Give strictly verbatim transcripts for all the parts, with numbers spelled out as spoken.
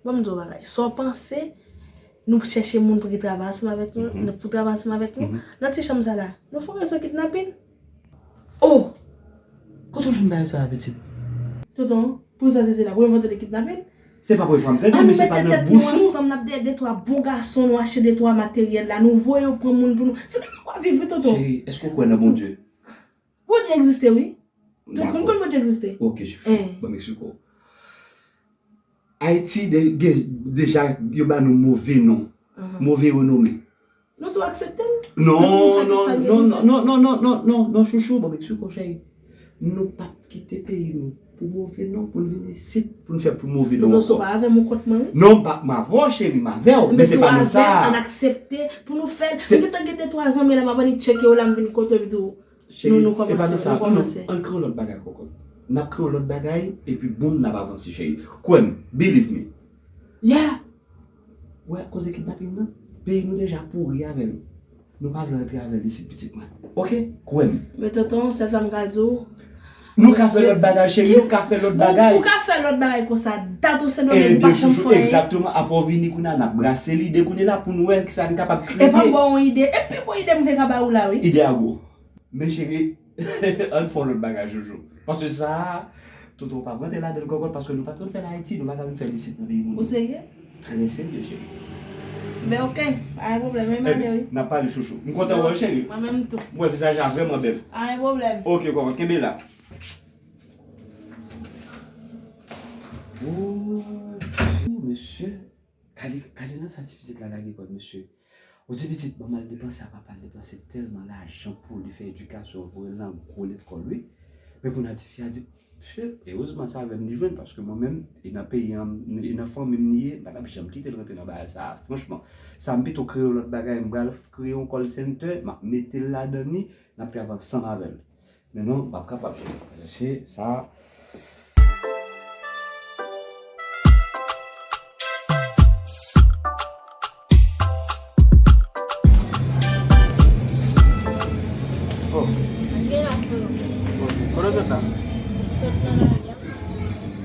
Bon, m di w bagay. Sa w panse, nou chèche moun pou ki travay ansanm avèk nou, pou travay ansanm avèk nou, nan ti chanm sa la, nou fè yon rezo kidnapin. Oh! Kote w jwenn bagay sa a, pitit? Tonton, pou sa se la, premye fwa w tande kidnapin? Se pa premye fwa m tande, men se pa nan bouch ou. Ansanm, n ap dèyè de twa bon gason, nou achte de twa materyèl la, nou voye yo pran moun pou nou. Se nan bagay w ap viv, wi, tonton. Cheri, èske w kwè nan Bondye? Bondye egziste, wi. Tout moun konn Bondye egziste. Ok, chouchou. Ban m eksplike w. Ayiti de, gen, deja, yo ba nou move non, move renome. Nou tou aksepte l. Non, non, non, non, non, non, non, non, non, chouchou, ban m eksplike w, cheri. Nou p ap kite peyi nou pou move non, pou n vin isit, pou n fè pou move non ankò. Tonton, si w pa avè m, ou kont mwen, wi. Non, m pa, m avè w, cheri, m avè w, men se pa nan sa. Ann aksepte pou nou fè l. M gentan gen de twa zanmi la, m ap annik tcheke yo la, m vin kote w, epi tou. Cheri, nou, nou kòmanse, nou kòmanse. Ann kreye yon lòt bagay, kokot. N ap kreye yon lòt bagay, epi boum, n ap avanse, cheri. Kwè m, believe me. Yeah! Wè, koze kidnapin nan, peyi nou deja pouri avè l. Nou pa vle antre avè l isit, pitit mwen. Ok? Kwè m. Men tonton, sèl sa m ka di w. Nou ka fè lòt bagay, cheri, nou ka fè lòt bagay. Ou ka fè lòt bagay konsa. Dat ou Sendomeng, ou pa janm fè anyen. Egzakteman, apre w vini kounye a, n ap brase lide kounye la pou n wè kisa n kapab kreye. Epa m ba w yon ide, epi bon ide m te ka ba ou la, wi. Ide a gwo. Men cheri, ann fè yon lòt bagay, Jojo. Paske sa a, tonton p ap rantre ladan l, kòkòt, paske nou pa t konn fè l Ayiti, nou pa ka vin fè l isit nan peyi moun. Ou serye? Trè serye, cheri. Ben, ok, pa gen pwoblèm, men m ale, wi. N ap pale, chouchou. M kontan wè w, cheri. Mwen menm tou. M wè vizaj la vrèman bèl. Pa gen pwoblèm. Ok, kòkòt, kenbe la. Oh, mesye. Gade, gade nan sa ti pitit la lage kò l, mesye. Yon ti pitit, ban m al depanse a papa l, depanse tèlman lajan pou li fè edikasyon, voye l nan gwo lekòl, wi. Men kounye a ti fi a di, "Pye, erezman se avè m li jwenn, paske mwen menm, e nan peyi an, e nan fanmi m li ye, m pa t ap janm kite l rantre nan bagay sa a, franchman. Sa m pito kreye yon lòt bagay, m pral kreye yon call center, m ap mete l ladan li, n ap travay ansanm avè l." Men non, m p ap kapab. Se sa. Oh. Ann gen la, freo. Ok. Kote w sot la? Sot nan lari a.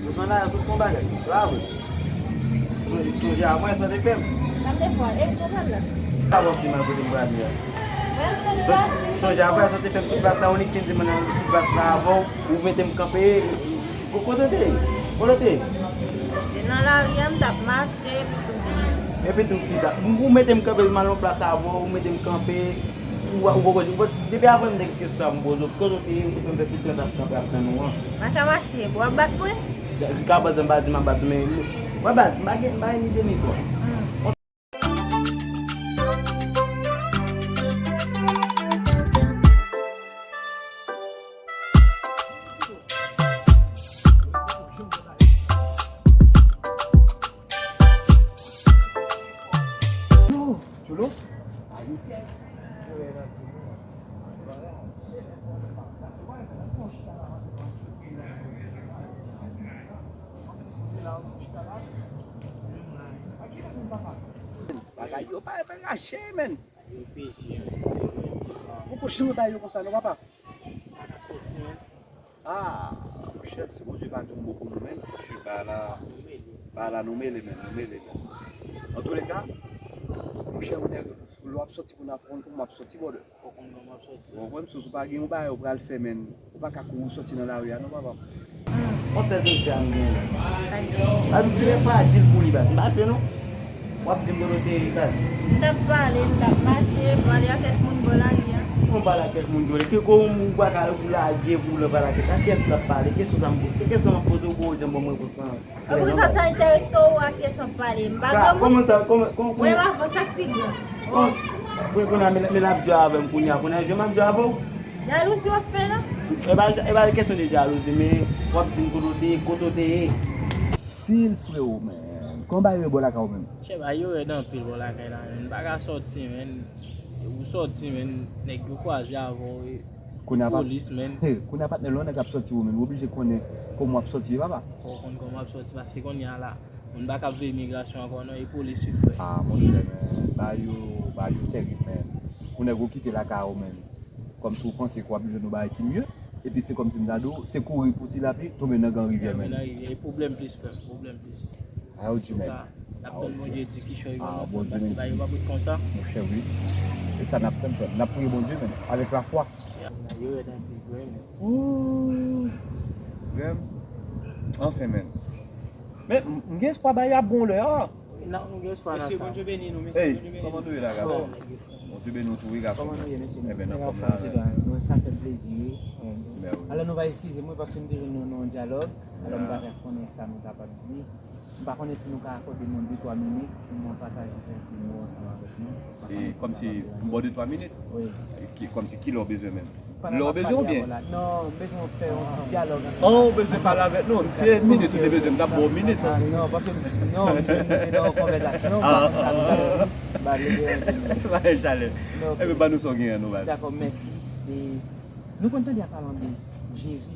Sot nan lari a, sot fè yon bagay. Bravo. Sonje, sonje a mwen sa te fè m. Sa m te fè w, e pwoblèm nan? Sa bon, fi mwen, kote m prale a. Sonje a mwen sa te fè m sou plas la, ou nik te di mwen nan sou plas la avè w, ou mete m kanpe. Kote w te ye? Kote w te ye? Te nan lari a, m t ap mache, epi tou. Epi tou, kisa? Ou mete m kanpe, m al nan plas avè w, ou mete m kanpe. Ou, ou poko di, ou, depi apre m te kite sa m poze w, kote w te ye, ou fè m fè tout tan sa m t ap tann ou an. M pa ka mache, w ap bat mwen? Jiskaprezan m pa di m ap bat ou, men, wè baz, m pa gen, m pa gen ni de ni twa. Yo, Jolo. Bagay yo pa, pa rache, men. Yo peche, men. Ou poko janm bay yo konsa, non, papa? Pa ka soti, men. Ah, monchè, si Bondye pa tonbe pou nou, men, monchè, ba la, ba la, nou mele, men, nou mele, men. Antouleka, monchè, ou nèg, lè w ap soti pou n ap konn kòman w ap soti, brother. Fò konn kòman w ap soti. Ou konprann, si w pa gen yon bagay ou pral fè, men, ou pa ka kouri soti nan lari a, non, papa. Yon sèl dosye a m genyen la. Sa di, li trè frajil pou li, baz. M pa vle, non. W ap di m kote w te ye, baz. M t ap pale, m t ap mache, pale ak kèk moun bò lari a. Ou pale ak kèk moun bò lari. Kèk ou pa ka ou lage pou w pale ak kèk. A kiyès l ap pale? Kesyon sa m poze. Kesyon m ap poze w pou w di m ban mwen repons lan. Apre sa, sa enterese w a kiyès w ap pale? M pa granmoun. Kòman sa, kòman, kòman, mwen m avan sa k pi gran. Bon, kounye a, men, men l ap jwe avè m kounye a. Kounye a, jwe m ap jwe avè w. Jalouzi w ap fè la? E pa, e pa kesyon de jalouzi, men w ap di m kote w te ye, kote w te ye. Sil freo, men. Kòman bagay yo bò lakay ou menm? Chè, bagay yo rèd anpil bò lakay la, men. M pa ka sòti, men. Ou sòti, men. Nèg yo kwaze avè w, e, kounye a, polis, men. Kounye a, patnè, lè yon nèg ap sòti ou menm, ou oblije konnen kòman w ap sòti, wi, papa. Fò w konn kòman w ap sòti, paske kounye a la, moun pa ka ap veye imigrasyon ankò, non, e polis, wi, frè. Ah, monchè, men, bagay yo, bagay yo tèrib, men. Pou nèg ou kite lakay ou, men. Kòmsi w panse ke w ap jwenn yon bagay ki mye, epi se kòmsi m ta di w, se kouri pou ti lapli, tonbe nan gran rivyè, men. Nan rivyè, e pwoblèm plis, frè m, pwoblèm plis. How do you mean? N ap tann Bondye di kichòy yo nan fè pase ba yo pa bout konsa. Monchè, wi. E sa n ap tann, frè m. N ap priye Bondye, men avèk lafwa. Yo rèd anpil, vrèman. Ooh, frè m. Anfen, men. Men, m gen espwa bagay ap bon lè a. Non, m gen espwa nan sa. Mesye, Bondye beni nou, mesye, Bondye beni nou. Kòman nou ye la, gason? Bondye beni nou tou, wi, gason. Kòman nou ye, mesye? Ebyen, anfòm la. Sa fè plezi, wi. Alò, nou va eskize mwen paske m te jwenn nou nan yon dyalòg. Alò, m pa t konnen sa nou kapab di. M pa konnen si nou ka akòde mwen de twa minit pou mwen pataje kèk mo ansanm avèk nou. E kòmsi m ba w de twa minit? Wi. Kòmsi kilè w bezwen menm? Lè w bezwen oubyen? Non, m bezwen fè yon ti dyalòg ansanm. Oh, w bezwen pale avèk nou? Se minit ou te bezwen, m t ap ba w minit. Non, paske, non, m nan yon konvèsasyon, m pa konn sa nou pale. M pa vle deranje nou. Pa gen chalè. Ebyen, ban nou sa w genyen an nou, baz. Dakò, mèsi. Nou konn tande y ap pale de Jezi.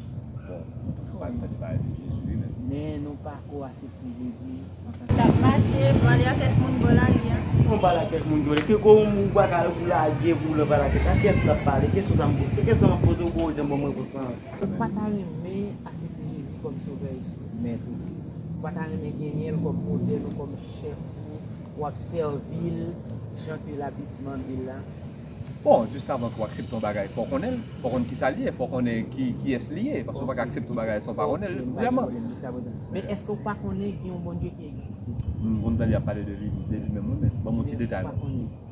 Bon, nou toujou pa tande pale de Jezi, wi, men. Men nou pa ko aksepte Jezi antanke. L ap mache, pale ak kèk moun bò lari a. Ou pale ak kèk moun bò lari. Ke ko ou pa ka ou lage pou w pale ak kèk. A kiyès l ap pale? Kesyon sa m poze. Kesyon m ap poze w pou w jan bon mwen konsa. Ou pa ta renmen aksepte Jezi kòm sovè e mèt ou? Ou pa ta renmen genyen l kòm modèl ou, kòm chèf ou, w ap sèvi l jan ke Labib mande l la? Bon, jis avan ke w aksepte yon bagay, fò w konnen l, fò w konn kisa l ye, fò w konnen ki, kiyès li ye, paske w pa ka aksepte yon bagay san w pa konnen l vrèman. Men èske w pa konnen gen yon Bondye ki egziste? M konn tande y ap pale de li, de li menm, wi, men ban m yon ti detay.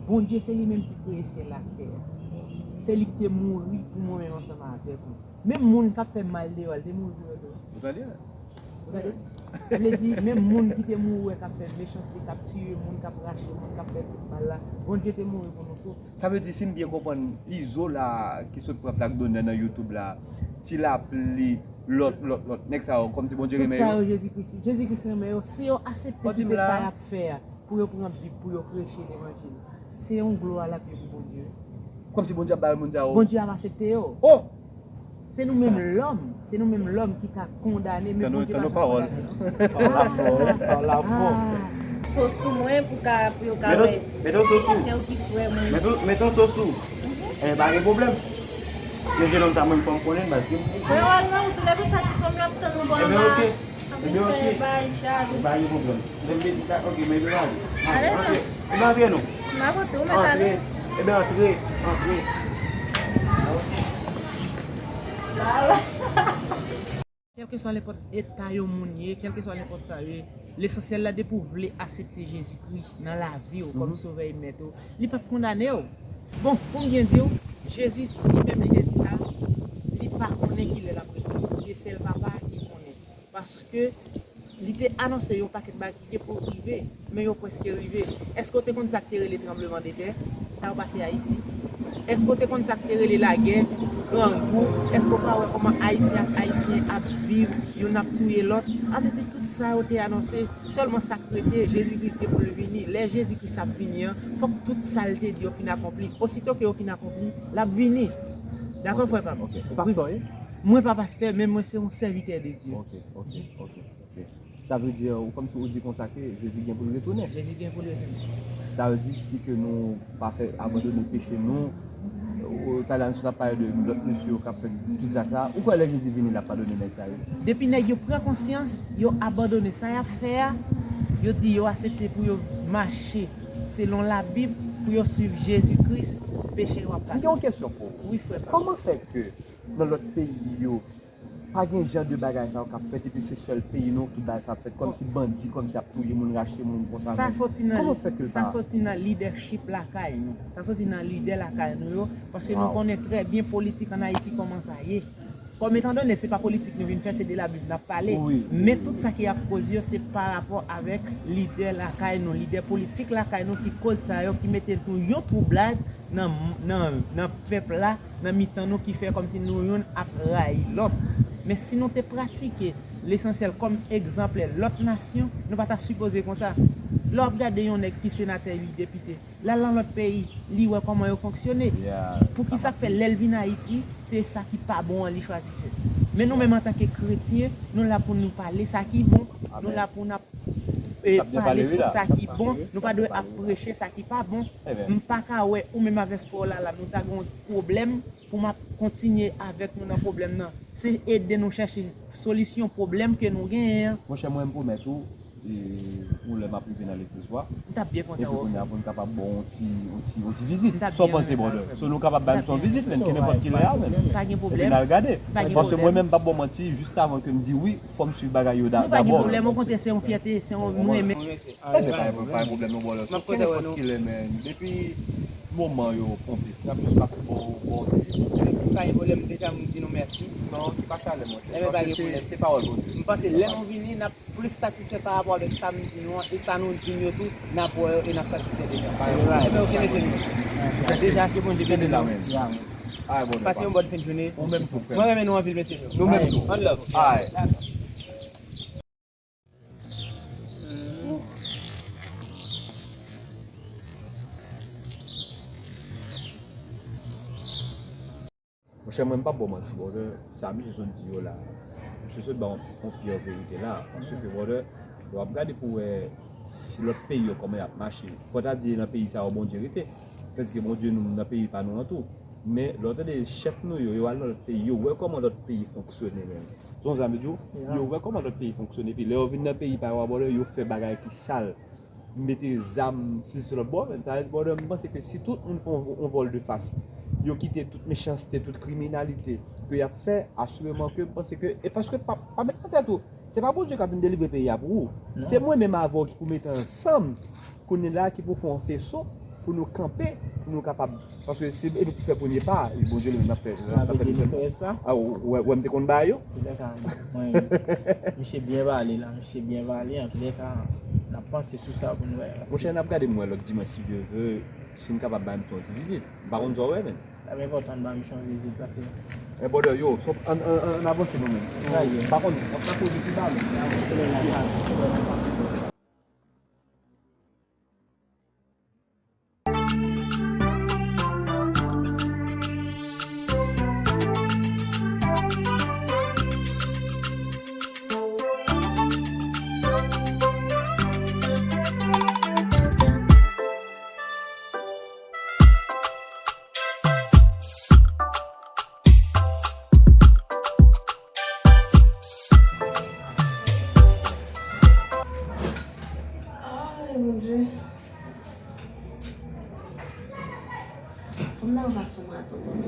Bondye se li menm ki kreye syèl ak tè a. Se li ki te mouri pou mwen menm ansanm avèk ou. Menm moun k ap fè mal deyò a, li te mouri pou yo tou. Ou tande? Ou tande? Sa vle di, menm moun ki te mouri, k ap fè mechanste, k ap tiye moun, k ap rache moun, k ap fè tout mal la, Bondye te mouri pou nou tou. Sa vle di, si m byen konprann, Izo la, ki sot pran plak donè nan YouTube la, Ti Lapli, lòt, lòt, lòt, nèg sa yo, kòmsi Bondye renmen yo? Tout sa yo, Jezi Kris, Jezi Kris renmen yo. Si yo aksepte kite sa y ap fè a, pou yo pran Bib, pou yo preche levanjil. Se yon glwa l ap ye pou Bondye. Kòmsi Bondye ap ba yo moun sa yo. Bondye ap aksepte yo. Oh! Se nou menm lòm, se nou menm lòm ki ka kondane, men Bondye pa ka kondane nou. Pawòl la fò, wi, pawòl la fò. Sosou mwen pou ka, pou yo ka wè. Mete w sosou. Se ou ki frè mwen. Mete w sosou. Enben, pa gen pwoblèm. Men jenòm sa, mwen, fò m konnen l, paske m... Frè Walman, ou tou lè konsa, ti fanm yo ap tann ou bò anba. Ebyen, oke. Ebyen, oke. Ebyen, pa gen pwoblèm. Ebyen, oke, men ebyen, ale. Ale, non. Ebyen, antre, non. M a kote ou mèt ale. Antre. Ebyen, antre. Antre. Kèlkeswa nenpòt eta yon moun ye, kèlkeswa nenpòt sa yo ye, lesansyèl la, depi w vle aksepte Jezi Kris nan lavi w kòm sovè e mèt ou, li p ap kondane w. Bon, pou m byen di w, Jezi li menm li te di sa, li pa konnen kilè l ap retounen. Se sèl Papa a ki konnen. Paske li te anonse yon pakèt bagay ki gen pou rive, men yo prèske rive. Èske w te konn sa k te rele tranblemanntè? Sa yo pase Ayiti. Èske w te konn sa k te rele lagè, grangou? Èske w pa wè kòman Ayisyen ak Ayisyen ap viv, youn ap touye lòt? Sa vle di tout sa yo te anonse, sèlman sa k rete, Jezi Kris gen pou l vini. Lè Jezi Kris ap vini an, fòk tout sa l te di yo fin akonpli. Osito ke yo fin akonpli, l ap vini. Dakò, frè pa m? Ok. Ou pastè, wi? Mwen pa pastè, men mwen se yon sèvitè de Dye. Ok, ok, ok, ok. Sa vle di, ou kòmsi ou di konsa ke Jezi gen pou l retounen. Jezi gen pou l retounen. Sa vle di, si ke nou pa fè abandone peche nou, ou, talè a nou sot ap pale de lòt mesye yo k ap fè tout zak sa, ou kwè lè Jezi vini, l ap padone nèg sa yo? Depi nèg yo pran konsyans, yo abandone sa y ap fè a, yo di yo aksepte pou yo mache selon Labib, pou yo swiv Jezi Kris, peche yo ap padone. M gen yon kesyon pou ou. Wi, frè pa m. Kòman fè ke nan lòt peyi yo, pa gen jan de bagay sa yo k ap fèt, epi se sèl peyi nou tout bagay sa ap fèt, kòmsi bandi, kòmsi ap touye moun, rache moun konsa menm. Kòman fè ke l pa... Sa soti nan lidèchip lakay nou. Sa soti nan lidè lakay nou yo, paske nou konnen trè byen politik ann Ayiti kòman sa ye. Kòm etandone se pa politik nou vin fè, se de Labib n ap pale. Men tout sa ki ap koz yo, se parapò avèk lidè lakay nou, lidè politik lakay nou ki koz sa yo, ki mete nou yon twoublad nan, nan, nan pèp la, nan mitan nou ki fè kòmsi nou youn ap rayi lòt. Men si nou te pratike lesansyèl kòm egzanplè lòt nasyon, nou pa ta sipoze konsa. Lè w ap gade yon nèg ki senatè, li depite, l al nan lòt peyi, li wè kòman yo fonksyone. Poukisa k fè lè l vin Ayiti, se sa ki pa bon an li chwazi fè? Men nou menm antanke kretyen, nou la pou nou pale sa ki bon, nou la pou n ap e pale tout sa ki bon, nou pa dwe ap preche sa ki pa bon. M pa ka wè ou menm avèk frè w la, la, nou ta gen yon pwoblèm pou m ap kontinye avèk nou nan pwoblèm nan. Se ede nou chèche solisyon pwoblèm ke nou genyen an. Monchè, mwen, m pwomèt ou, E, yon lè m ap rive nan legliz ou a. M t ap byen kontan wè w. Epi kounye a pou n kapab ba w yon ti, yon ti, yon ti vizit. M t ap byen renmen sa. Sa w panse, brother? So nou kapab bay misye yon vizit, menn, ki nenpòt ki lè a, menn. Pa gen pwoblèm. Epi n al gade. Pa gen pwoblèm. Paske mwen menm, m p ap ba w manti, jis avan ke m di wi, fò m swiv bagay yo dabò. Non, pa gen pwoblèm, okontrè, se yon fyète, se yon, m renmen. Enben, pa gen, pa gen pwoblèm non, brother. So ki nenpòt ki lè, menn. Depi moman yo pwopis, n ap jis pase ba w, ba w ti vizit. Pa gen pwoblèm, deja m di nou mèsi. Non, ki pa chalè, monchè. Enben, pa gen pwoblèm. Se pawòl Bondye. M panse lè nou vini, n ap plis satisfè pa rapò avèk sa m di nou an, e sa nou di m yo tou, n ap wè yo e n ap satisfè deja. Enben, oke, mesye nou. Deja, ke Bondye beni nou. Pase yon bòn fen jounen. Ou menm tou, frè m. Mwen renmen nou anpil, mesye nou. Nou menm tou. One love. Alright. Monchè, mwen, m p ap ba w manti, brother, sa misye sot di yo la, misye sot ba w yon, yon pure verite la, paske, brother, lè w ap gade pou wè si lòt peyi yo kòman y ap mache, fò w ta di nan peyi sa yo Bondye rete, tandike Bondye nou nan peyi pa nou an tou. Men, lè w tande chèf nou yo, yo al nan lòt peyi, yo wè kòman lòt peyi fonksyone menm. Ou konprann sa m vle di w? Yo wè kòman lòt peyi fonksyone, epi lè yo vin nan peyi pa yo a, brother, yo fè bagay ki sal. Mete zam sisi lòt bò, men sa vle di, brother, m panse ke si tout moun fè yon, yon vòl de fas, yo kite tout mechanste, tout kriminalite ke y ap fè, asireman ke m panse ke, e paske pa, pa met nan tèt ou, se pa Bondye k ap vin delivre peyi a pou ou. Se mwen menm avè w ki pou mete ansanm, kounye la ki pou fè yon feso, pou nou kanpe, pou nou kapab Paske se e nou ki fè premye pa, e Bondye li menm l ap fè, l ap fè dezyenm pa. A, ou wè, wè m te konn ba yo? Antouka, mwen, misye byen pale la, misye byen pale, antouka, n ap panse sou sa pou n wè. Monchè, n ap gade m wè lòt dimanch, si Dye vle, si n kapab bay misye yon ti vizit. M pa konn sa w wè, men. Sa enpòtan n ba misye yon vizit, paske. E brother, yo, so, ann, ann, ann avanse nou menm. M pa konn, n ap ka poze pi ba, men. Ay, Bondye. Fò m nan fason mwen a tonton.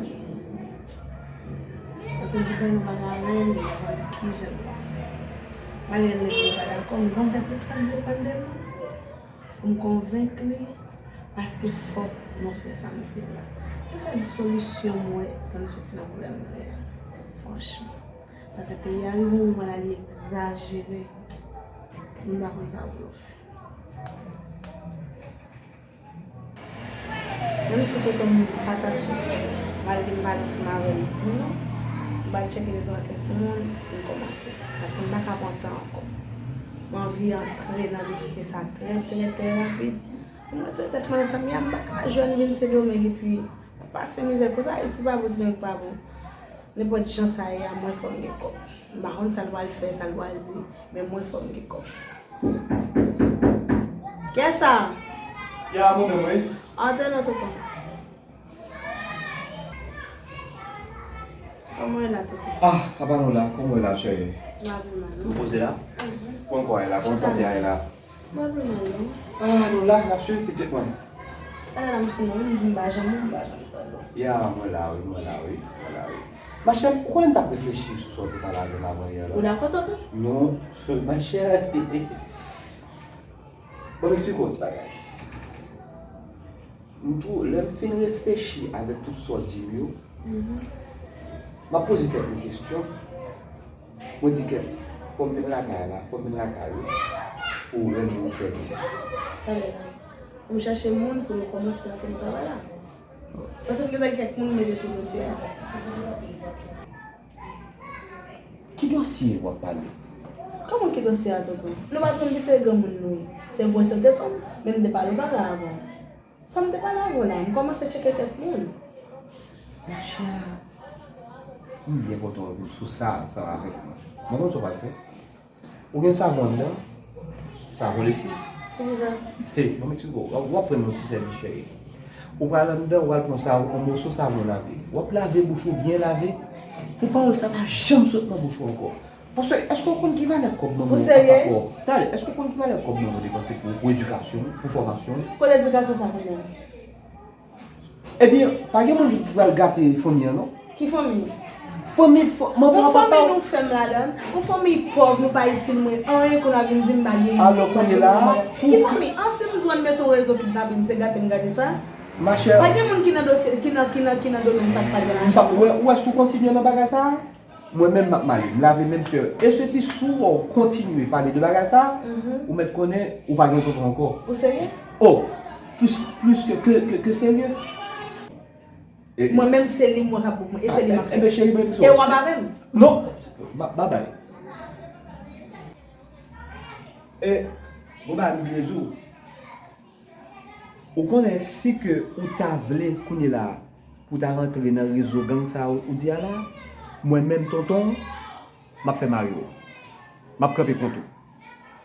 Paske m te fè yon bagay avè l, m pa konn kijan l pase. Malgre nèg yo pa dakò, m konn fè tout sa k depann de mwen pou m konvenk li, paske fòk nou fè sa nou fè la. Se sèl solisyon m wè pou n soti nan pwoblèm nou ye a. Franchman. Paske peyi a rive yon moman la, li egzajere. Moun pa konn sa pou yo fè. Menm si tonton m pa ta sou sa, malgre m pale ansanm avè l, li di m non, m pral tcheke de twa kèk moun pou m kòmanse. Paske m pa ka pran tan ankò. M anvi antre nan dosye sa trè, trè, trè rapid. Pou m retire tèt mwen nan sa m ye a, m pa ka jwenn vin Sendomeng epi m ap pase mizè konsa. Ayiti pa bon, Sendomeng pa bon. Nenpòt jan sa ye a, mwen fò m gen kòb. M pa konn sa l pral fè, sa l pral di, men mwen fò m gen kòb. Kiyès sa? Ya, mwen menm, wi. Antre non, tonton. Kòman w ye la, tonton? Ah, apa nou la? Kòman w ye la, cheri? M pa pi mal, non. Nou poze la? Mhm. Kòman kò a ye la? Kòman sante a ye la? M pa pi mal, non. Ah, nou la, n ap swiv pitit mwen. Talè la m sou mwen, m di m pa janm, m pa janm tande w. Ya, mwen la wi, mwen la wi, mwen la wi. Machè, ou konnen m t ap reflechi sou sa w te pale avè m avan yè la. Ou dakò, tonton? Non, machè. Bon, m eksplike w yon ti bagay. M tou, lè m fin reflechi avèk tout sa w di m yo, m ap poze tèt mwen kesyon. Mwen di, "Kèt, fò m vin lakay la, fò m vin lakay ou pou w rann mwen yon sèvis." Sa vle di, pou m chache moun pou nou kòmanse antre nan travay la. Paske m gentan gen kèk moun m mete sou dosye a. Ki dosye w ap pale? Kòman ki dosye a, tonton? Nou pa t konn ki tire granmoun nou ye. Se vre se w te tonbe, men m te pale w bagay avan. Sa m te pale avè w la, m kòmanse tcheke kèk moun. Machè, m byen kontan w vin sou sa ansanm avèk mwen. Mwen konn sa w pral fè. Ou gen savon anndan? Savon lesiv? Poukisa? Hey, ban m eksplike w. W ap, w ap pran yon ti sèvis, cheri. Ou pral anndan, ou al pran savon, yon moso savon lave. W ap lave bouch ou byen lave. Pou pawòl sa pa janm sot nan bouch ou ankò. Paske, èske w konn ki valè kòb manman Ou w serye? Tande, èske w konn ki valè kòb manman w depanse pou, pou edikasyon, pou fòmasyon? Kote edikasyon sa konnen? Ebyen, pa gen moun ki pral gate fanmi an non. Ki fanmi? Fanmi, fò- manman Yon an papa fanmi w. Nou fèm ladan. Yon fanmi pòv, nou pa itil mwen anyen, kounye a vin di m pa gen. Alò, kounye la, pou Ki ki- fanmi? An si m di w al mete w rezo kidnapin, se gate m gate sa? Machè, Pa gen moun ki nan dosye, ki nan, ki nan, ki nan domèn sa k pa gen m lajan. pa, wè, wè, si w kontinye nan bagay sa a, mwen menm m ap male. M lave men m sè. E sesi, si w kontinye pale de bagay sa a, ou mèt konnen ou pa gen tonton ankò. Ou serye? Oh, plis, plis ke, ke, ke, ke serye. E- Mwen menm se li mwen k ap bouk mwen. E se li m ap Ebyen, fè. cheri, mwen plis E w ap avè m? Non, ba- babay. E, bon, ba, m bliye di w. Ou konnen si ke ou ta vle kounye la pou ta rantre nan rezo gang sa ou, ou di a la, mwen menm tonton, m ap fè mari w. M ap kanpe kont ou.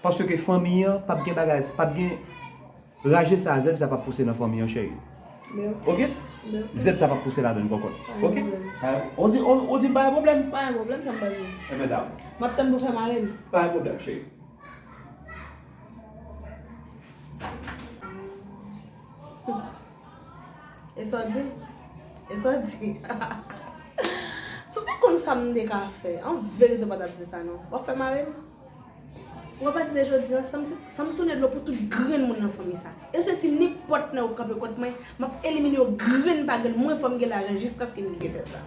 Paske fanmi an p ap gen bagay, p ap gen raje sa, zèb sa p ap pouse nan fanmi an, cheri. Bèl. Oke? Bèl. Zèb sa p ap pouse ladan kòkòt. Pa gen Oke? pwoblèm. Ou di, ou, ou di m pa gen pwoblèm? Pa gen pwoblèm, sa m pa di. Ebyen, dakò. M ap tann pou fè mare m. Pa gen pwoblèm, cheri. E sa w di? E sa w di? Si w te konn sa m te ka fè, an verite w pa t ap di sa non. W ap fè mare m? Ou wè pati de jodi a, san m, san m tounen dlo pou tout grenn moun nan fanmi sa. E sesi nenpòt nan yo kanpe kont mwen, m ap elimine yo grenn pa grenn, mwen fò m gen lajan jiskaske m kite tè sa.